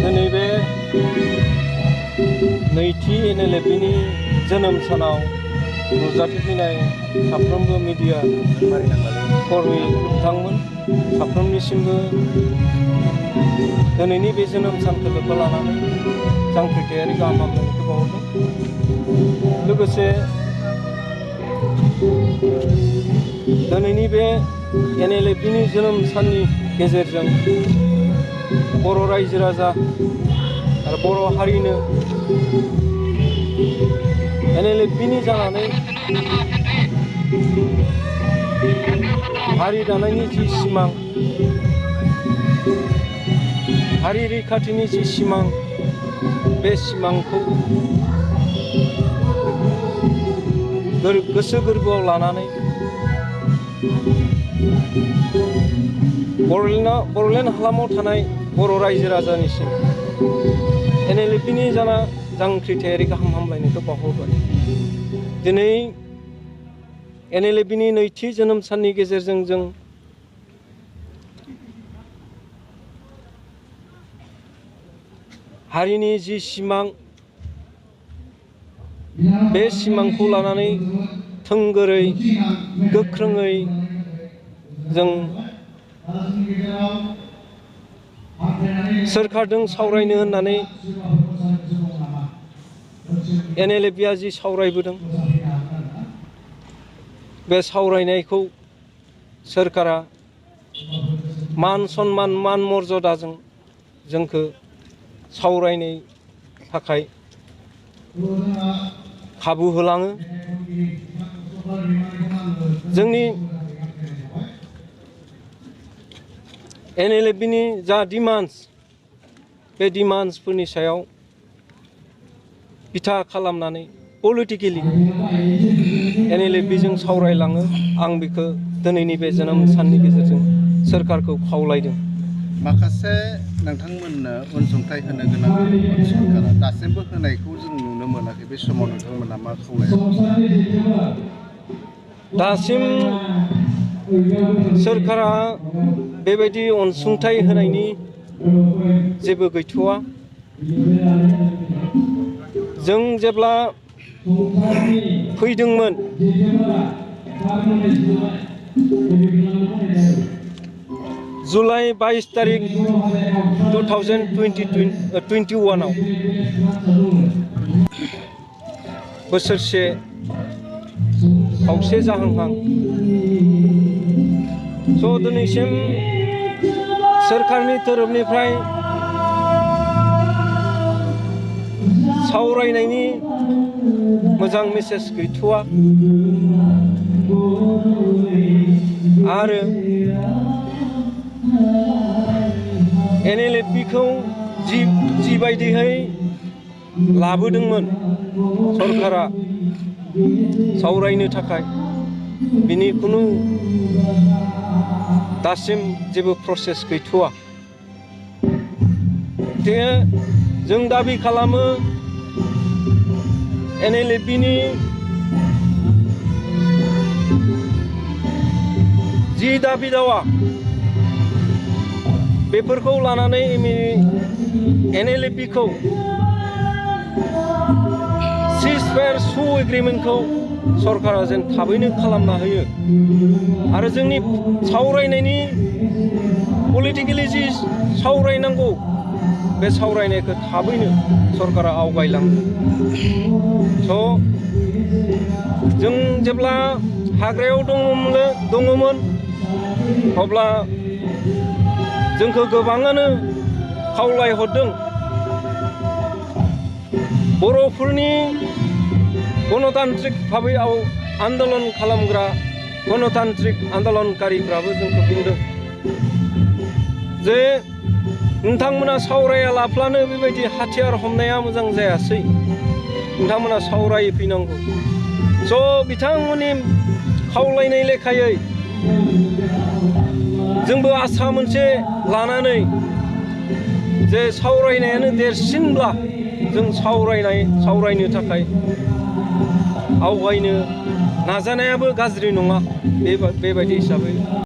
दिनै बे नैथि NLFनि जोनोम सानाव नुजाथिफैनाय साफ्रोमबो मिडिया कर्मि बिथांमोन साफ्रोमनिसिमबो दिनैनि बे जोनोम सानखौ लोब्बा लानानै जांख्रिथायारि गाहाम हामलायनायखौ बावहरदों। लोगोसे दिनैनि बे NLFनि जोनोम साननि गेजेरजों बर' रायजो राजा आरो बर' हारिनो NLFनि जानानै हारि दानायनि जि सिमां, हारि रैखाथिनि जि सिमां, बे सिमांखौ गोसो गोरबोआव लानानै बर'लेण्ड हालामाव थानाय बर' रायजो राजानिसिम NLFनि जांख्रिथायारि गाहाम हामलायनायखौ बावहरबाय। दिनै NLFनि नैथि जोनोम साननि गेजेरजों जों हारिनि जि सिमां, बे सिमांखौ लानानै थोंगोरै गोख्रोङै जों सोरखारजों सावरायनो होननानै NLFआ जि सावरायबोदों, बे सावरायनायखौ सोरखारा मान सन्मान मान मर्यादाजों जोंखौ सावरायनो थाखाय खाबु होलाङो। जोंनि NLFनि जा डिमान्ड्स, बे डिमान्ड्सफोरनि सायाव बिथा खालामनानै पलिटिकेलि NLFजों सावरायलाङो। आं बेखौ दिनैनि बे जोनोम साननि गेजेरजों सोरखारखौ खावलायदों। माखासे नोंथांमोननो अनसुंथाइ होनो गोनां सरकारा दासिमबो होनायखौ जों नुनो मोनाखै। बे समाव नोंथांमोना मा खावलायो? दासिम सोरखारा बेबायदि अनसुंथाइ होनायनि जेबो गैथ'वा। जों जेब्ला फैदोंमोन जुलाइ 22 तारिख 2021 बोसोरसे खावसे जाहांहां। दिनैसिम सोरखारनि तरफनिफ्राय सावरायनायनि मोजां मेसेज गैथ'वा। आरो NLFखौ जिबायदिहै लाबोदोंमोन सरकारा सावरायनो थाखाय, बिनि खुनु दासिम जेबो प्रसेस गैथ'वा। जों दाबि खालामो NLFनि जि दाबि दावा, बेफोरखौ लानानै NLFखौ सिजफायार एग्रिमेन्टखौ सरकारा जेन थाबैनो खालामना होयो आरो जोंनि सावरायनायनि पलिटिकेलि जि सावरायनांगौ, बे सावरायनायखौ थाबैनो सरकारा आवगायलाङो। जों जेब्ला हाग्रायाव दङमोन अब्ला जोंखौ गोबाङानो खावलायहरदों बर'फोरनि गणतान्त्रिक भाबै आन्दलन खालामग्रा गणतान्त्रिक आन्दलनकारिफ्राबो जोंखौ बुंदों जे नोंथांमोना सावराया लाफ्लानो बेबायदि हाथियार हमनाया मोजां जायासै, नोंथांमोना सावरायफैनांगौ। बिथांमोननि खावलायनाय लेखायै जोंबो आसा मोनसे लानानै जे सावरायनायानो देरसिनब्ला जों सावरायनो थाखाय आवगायनो नाजानायाबो गाज्रि नङा, बेबायदि हिसाबै